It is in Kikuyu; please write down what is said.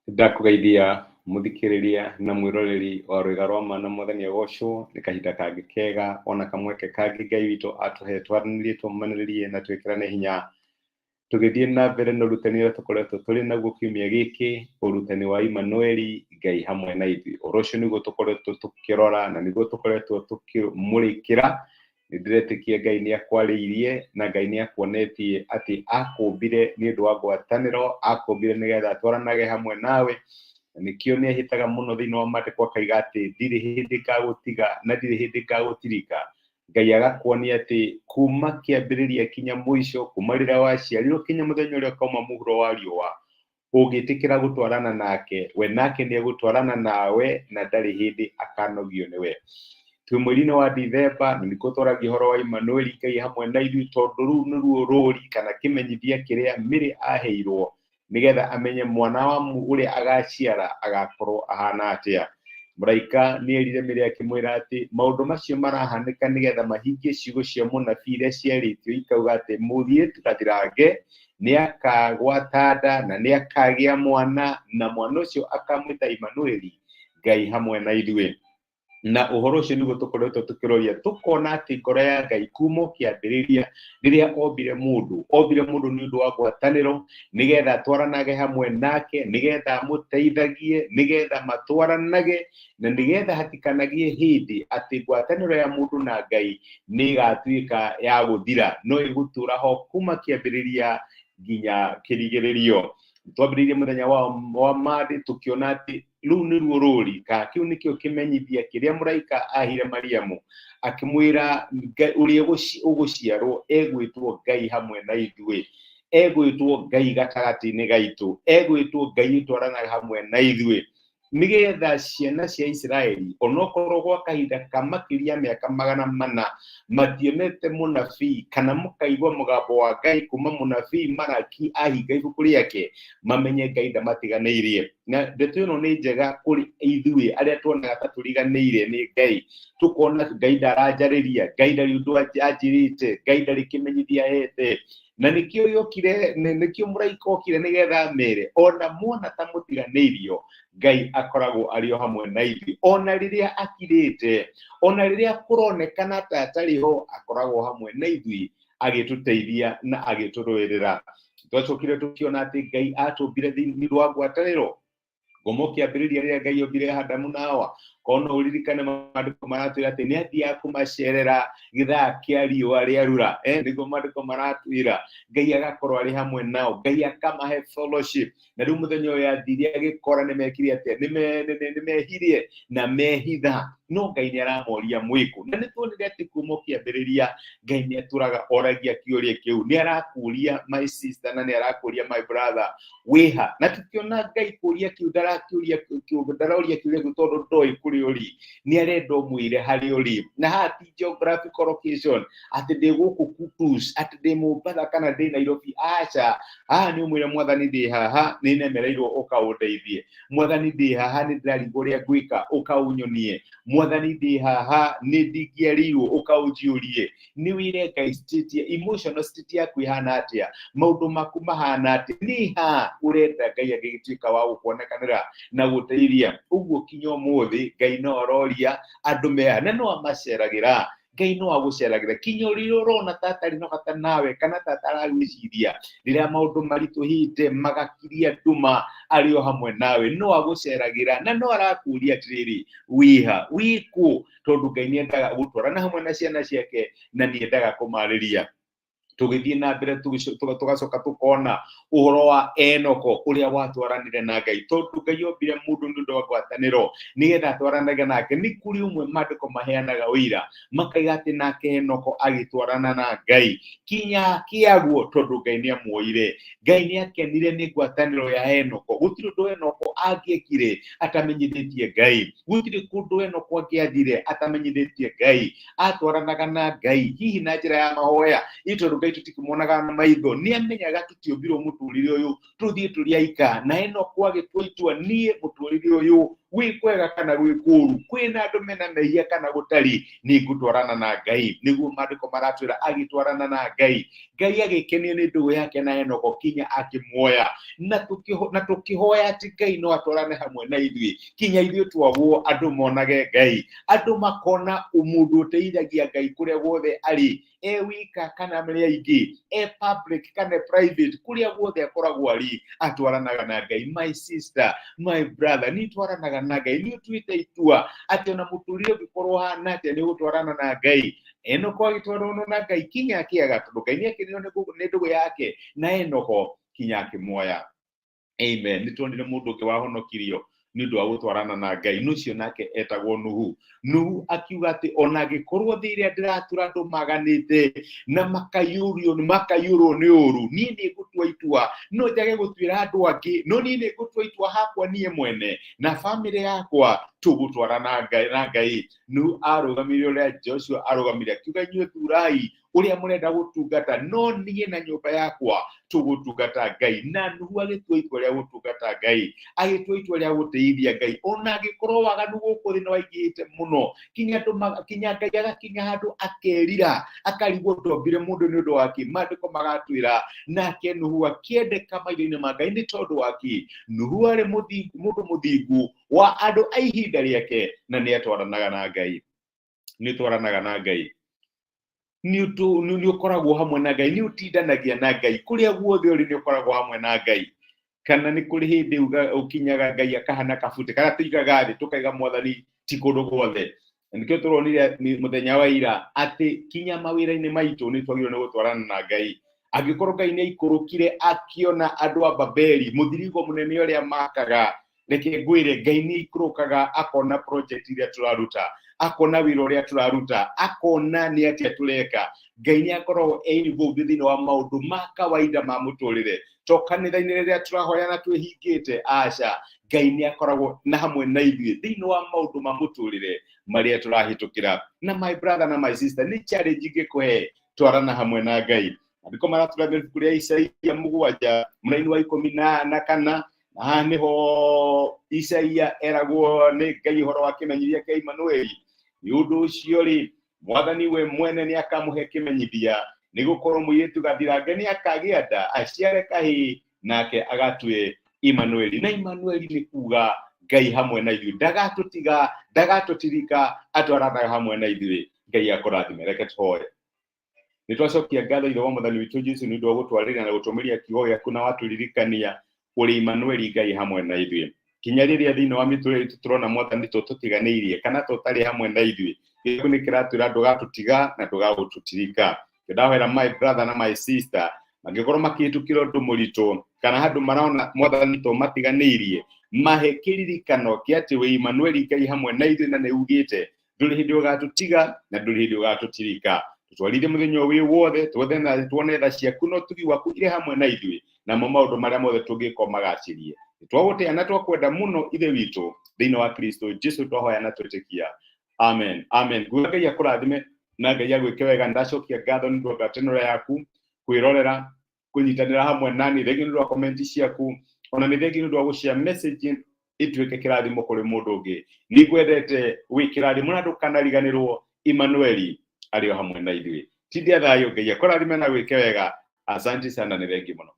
Ndakũgeithia mũthikĩrĩria na mwĩroreri wa Rwĩga rwa Ma na Mwathani agocwo. Nĩ kahinda kangĩ kega ona kamweke kangĩ Ngai witũ atũhe twaranĩrie, tũmanĩrĩrie na twĩkĩrane hinya tũgĩthiĩ na mbere na ũrutani ũrĩa tũkoretwo tũrĩ naguo kiumia gĩkĩ, ũrutani wa Immanueli, Ngai hamwe na ithuĩ. Ũhoro ũcio nĩguo tũkoretwo tũkĩrora na nĩguo tũkoretwo tũkĩmũrĩkĩra. Nĩ ndĩretĩkia Ngai nĩ akwarĩirie na Ngai nĩ akuonetie atĩ akũmbire nĩ ũndũ wa ngwatanĩro, akũmbire nĩgetha atwaranage hamwe nawe, na nĩkĩo nĩ ehĩtaga mũno thĩinĩ wa maandĩko akaiga atĩ ndirĩ hĩndĩ ngagũtiga na ndirĩ hĩndĩ ngagũtirika. Ngai agakuonia atĩ kuma kĩambĩrĩria kinya mũico, kuma rĩrĩa waciarirwo kinya mũthenya ũrĩa ũkauma mũhuro wa riũa, ũngĩtĩkĩra gũtwarana nake, we nake nĩ egũtwarana nawe na ndarĩ hĩndĩ akanogio nĩwe. Twĩ mweri-inĩ wa Dithemba na nĩkuo twaragia ũhoro wa Immanueli, Ngai hamwe na ithuĩ, tondũ rũu nĩruo rũri kana kĩmenyithia kĩrĩa Mary aheirwo nĩgetha amenye mwana wa ũrĩa agaciara agakorwo ahana atĩa. Mũraika nĩ erire Mary akĩmwĩra atĩ maũndũ macio marahanĩka nĩgetha mahingie ciugo cia mũnabii iria ciarĩtio ikauga atĩ mũirĩtu gathirange nĩ akagwata nda na nĩ akagĩa mwana, na mwana ũcio akamwĩta Immanueli, Ngai hamwe na ithuĩ. Na ũhoro ũcio nĩguo tũkoretwo tũkĩroria, tũkona atĩ ngoro ya Ngai kuma o kĩambĩrĩria rĩrĩa ombire mũndũ, ombire mũndũ nĩ ũndũ wa ngwatanĩro, nĩgetha atwaranage hamwe nake, nĩgetha amũteithagie, nĩgetha matwaranage, na nĩgetha hatikanagie hĩndĩ atĩ ngwatanĩro ya mũndũ na Ngai nĩ ĩgatuĩka ya gũthira, no ĩgũtũra ho kuma kĩambĩrĩria nginya kĩrigĩrĩrio. Twambĩrĩirie mũthenya wa Monday tũkĩona atĩ rũu nĩruo rũri, kana kĩu nĩkĩo kĩmenyithia kĩrĩa mũraika ahire Mariamu akĩmwĩra ũrĩa ũgũciarwo egwĩtwo Ngai hamwe na ithuĩ, egwĩtwo Ngai gatagatĩ-inĩ gaitũ, egwĩtwo Ngai ũtwaranaga hamwe na ithuĩ, nĩgetha ciana cia Isiraeli onokorwo gwa kahinda ka makĩria mĩaka 400 mationete mũnabii kana mũkaigua mũgambo wa Ngai kuma mũnabii Malaki ahinga ibuku rĩake, mamenye Ngai ndamatiganĩirie. Na ndeto ĩno nĩ njega kũrĩ ithuĩ arĩa tuonaga ta tũriganĩire nĩ Ngai, tũkona Ngai ndaranjarĩria, Ngai ndarĩ ũndũ anjĩrĩte, Ngai ndarĩ kĩmenyithia ahete. Na nĩkĩo gĩokire, nĩkĩo mũraika okire nĩgetha amere ona muona ta mũtiganĩirio, Ngai akoragwo arĩ o hamwe na ithuĩ ona rĩrĩa akirĩte, ona rĩrĩa kũronekana ta atarĩ ho, akoragwo hamwe na ithuĩ agĩtũteithia na agĩtũrũĩrĩra. Twacokire tũkĩona atĩ Ngai atũmbire thĩinĩ wa ngwatanĩro. Ngoma ũkĩambĩrĩria rĩrĩa Ngai ombire Adamu na Hawa, korwo no ũririkane maandĩko maratwĩra atĩ nĩ athiaga kũmacerera gĩthaa kĩa riũa rĩarura, nĩguo maandĩko maratwĩra. Ngai agakorwo arĩ hamwe nao, Ngai akamahe fellowship. Na rĩu mũthenya ũyũ athire agĩkora nĩ mekire atĩa? Nĩ mehirie na mehitha, no Ngai nĩ aramoria mwĩkũ. Na nĩ tuonire atĩ kuma ũkĩambĩrĩria Ngai nĩ atũraga oragia kĩũria kĩu, nĩ arakũria my sister na nĩ arakũria my brother, wĩha? Na tũkĩona Ngai kũria kĩu ndarakĩũria kĩu, ndaroria kĩũria kĩu tondũ ndoĩ kũrĩa ũrĩ, nĩ arenda ũmwĩre harĩa ũrĩ. Na haha ti geographical location atĩ ndĩ gũkũ Kutus, atĩ ndĩ Mombatha kana ndĩ Nairobi, aca. Haha nĩ ũmwĩre Mwathani ndĩ haha, nĩ nemereirwo, ũka ũndeithie. Mwathani ndĩ haha, nĩ ndĩrarigwo ũrĩa ngwĩka, ũka ũnyonie. Mwathani ndĩ haha, nĩ ndingĩarĩirwo, ũka ũnjiũrie. Nĩ wĩre Ngai state ya emotional state yaku ĩhana atĩa, maũndũ maku mahana atĩa, nĩ ha ũrenda Ngai angĩgĩtuĩka wa gũkuonekanĩra na gũteithia. Ũguo kinya ũmũthĩ Ngai no aroria andũ meha, na no amaceragĩra. Ngai no agũceragĩra kinya ũrĩa ũrona ta atarĩ na bata nawe kana ta ataragwĩciria, rĩrĩa maũndũ maritũhĩte magakiria nduma, arĩ o hamwe nawe, no agũceragĩra na no arakũria atĩrĩrĩ, wĩha, wĩkũ? Tondũ Ngai nĩ endaga gũtwarana hamwe na ciana ciake na nĩ endaga kũmarĩria. Tũgĩthiĩ na mbere tũgacoka tũkona ũhoro wa Enoko ũrĩa watwaranire na Ngai, tondũ Ngai ombire mũndũ nĩ ũndũ wa ngwatanĩro nĩgetha atwaranage nake. Nĩ kũrĩ ũmwe maandĩko maheanaga ũira makaiga atĩ nake Enoko agĩtwarana na Ngai kinya akĩagwo, tondũ Ngai nĩ amuoire. Ngai nĩ akenire nĩ ngwatanĩro ya Enoko. Gũtirĩ ũndũ Enoko angĩekire atamenyithĩtie Ngai, gũtirĩ kũndũ Enoko angĩathire atamenyithĩtie Ngai. Atwaranaga na Ngai hihi na njĩra ya mahoya, ĩ tondũ Ngai tũtikĩmuonaga na maitho, nĩ amenyaga tũtiũmbirwo mũtũrĩre ũyũ tũthiĩ tũrĩ aika. Na Enoko agĩtua itua, niĩ mũtũrĩre ũyũ Gwĩ kwega kana gwĩ kũũru, kwĩna andũ mena mehia kana gũtarĩ, nĩ ngũtwarana na Ngai. Nĩguo maandĩko maratwĩra, agĩtwarana na Ngai, Ngai agĩkenio nĩ ndũgũ yake na Enoko kinya akĩmuoya. Na tũkĩhoya atĩ Ngai no atwarane hamwe na ithuĩ kinya ithuĩ twagwo, andũ monage Ngai, andũ makona mũndũ ũteithagia Ngai kũrĩa guothe arĩ, e wika kana marĩ aingĩ, e public kana private, kũrĩa guothe akoragwo arĩ, atwaranaga na Ngai. My sister, my brother, nĩ twaranaga na Ngai? Nĩ ũtuĩte itua atĩ ona mũtũrĩre ũngĩkorwo hana atĩa nĩ ũgũtwarana na Ngai? Enoko agĩtwarana na Ngai kinya akĩaga, tondũ Ngai nĩ akenio nĩ ndũgũ yake na Enoko kinya akĩmuoya. Amen. Nĩ tuonire mũndũ ũngĩ wahonokirio nĩ ũndũ wa gũtwarana na Ngai, nũcio nake etagwo Nuhu. Nuhu akiuga atĩ ona angĩkorwo thĩ ĩrĩa ndĩratũra andũ maganĩte na makaiyũrio makaiyũrwo nĩ ũru, niĩ nĩ ngũtua itua. No njage gũtuĩra andũ angĩ, no niĩ nĩ ngũtua itua hakwa niĩ mwene na bamĩrĩ yakwa, tũgũtwarana na Ngai. Nuhu arũgamire ũrĩa Joshua arũgamire, akiuga, inyuĩ thurai ũrĩa mũrenda gũtungata, no niĩ na nyũmba yakwa tũgũtungata Ngai. Na Nuhu agĩtua itua rĩa gũtungata Ngai, agĩtua itua rĩa gũtĩithia Ngai ona angĩkorwo waganu gũkũ thĩ nĩ waingĩhĩte mũno, kinya andũ kinya Ngai agakinya handũ akerira, akarigwo ndombire mũndũ nĩ ũndũ wa kĩ. Maandĩko magatwĩra nake Nuhu akĩendeka maitho-inĩ ma Ngai. Nĩ tondũ wa kĩ? Nuhu arĩ mũndũ mũthingu wa andũ a ihinda rĩake, na nĩ atwaranaga na Ngai. Nĩ twaranaga na Ngai? Nĩ ũkoragwo hamwe na Ngai? Nĩ ũtindanagia na Ngai? Kũrĩa guothe ũrĩ, nĩ ũkoragwo hamwe na Ngai, kana nĩ kũrĩ hĩndĩ ũkinyaga Ngai akahana kabute, kana tũigaga thĩ tũkaiga Mwathani ti kũndũ guothe? Na nĩkĩo tũronire mũthenya wa ira atĩ kinya mawĩra-inĩ maitũ nĩ twagĩrĩirwo nĩ gũtwarana na Ngai. Angĩkorwo Ngai nĩ aikũrũkire akĩona andũ a Babeli mũthirigo mũnene ũrĩa makaga, reke ngwĩre, Ngai nĩ aikũrũkaga akona project iria tũraruta, akona wĩra ũrĩa tũraruta, akona nĩ atĩa tũreka. Ngai nĩ akoragwo e involved thĩinĩ wa maũndũ ma kawaida ma mũtũrĩre, to kanitha-inĩ rĩrĩa tũrahoya na twĩhingĩte. Aca, Ngai nĩ akoragwo na hamwe na ithuĩ thĩinĩ wa maũndũ ma mũtũrĩre marĩa tũrahĩtũkĩra. Na my brother na my sister, nĩ challenge ingĩkũhe: twarana hamwe na Ngai. Maandĩko maratũra ibuku rĩa Isaia 7 mũraini wa 14. Na haha nĩho Isaia eragwo nĩ Ngai ũhoro wa kĩmenyithia kĩa Imanueli. Nĩ ũndũ ũcio rĩ, Mwathani we mwene nĩ akamũhe kĩmenyithia, nĩ gũkorwo mũirĩtu gathirange nĩ akagĩa nda, aciare kahĩĩ, nake agatue Imanueli. Na Imanueli nĩ kuga Ngai hamwe na ithuĩ. Ndagatũtiga, ndagatũtirika, atwaranaga hamwe na ithuĩ. Ngai akũrathime. Reke tũhoe. Nĩ twacokia ngatho, Ithe wa Mwathani witũ Jesu, nĩ ũndũ wa gũtwarĩria na gũtũmĩria kiugo gĩaku, na watũririkania ũrĩ Imanueli, Ngai hamwe na ithuĩ, kinya rĩrĩa thĩinĩ wa mĩtũrĩre itũ tũrona Mwathani tũtũtiganĩirie kana tũtarĩ hamwe na ithuĩ. Gĩaku nĩ kĩratwĩra ndũgatũtiga na ndũgagũtũtirika. Ndahoera my brother na my sister mangĩkorwo makĩhĩtũkĩra ũndũ mũritũ kana handũ marona Mwathani to matiganĩirie, mahe kĩririkano kĩa atĩ wĩ Imanueli, Ngai hamwe na ithuĩ, na nĩ ugĩte ndũrĩ hĩndĩ ũgatũtiga na ndũrĩ hĩndĩ ũgatũtirika. Tũtwarithie mũthenya ũyũ wĩ wothe, tuothe na tuone tha ciaku na ũtugi waku irĩ hamwe na ithuĩ, namo maũndũ marĩa mothe tũngĩka magacĩrie. Twagũtĩa na twakwenda mũno, Ithe witũ, thĩinĩ wa Kristo Jesu twahoya na twĩtĩkia. Amen, amen. Nguga Ngai akũrathime na Ngai agwĩke wega. Ndacokia ngatho nĩ ũndũ wa ngwatanĩro yaku, kwĩrorera, kũnyitanĩra hamwe nani. Thengiũ nĩ ũndũ wa comment ciaku, ona nĩ thengiũ nĩ ũndũ wa gũshare message ĩtuĩke kĩrathimo kũrĩ mũndũ ũngĩ. Nĩ ngwendete, wĩ kĩrathimo, na ndũkanariganĩrwo Emmanueli arĩ o hamwe na ithuĩ. Tindia thayũ, Ngai akũrathime na gwĩke wega. Asante sana, nĩ thengiũ mũno.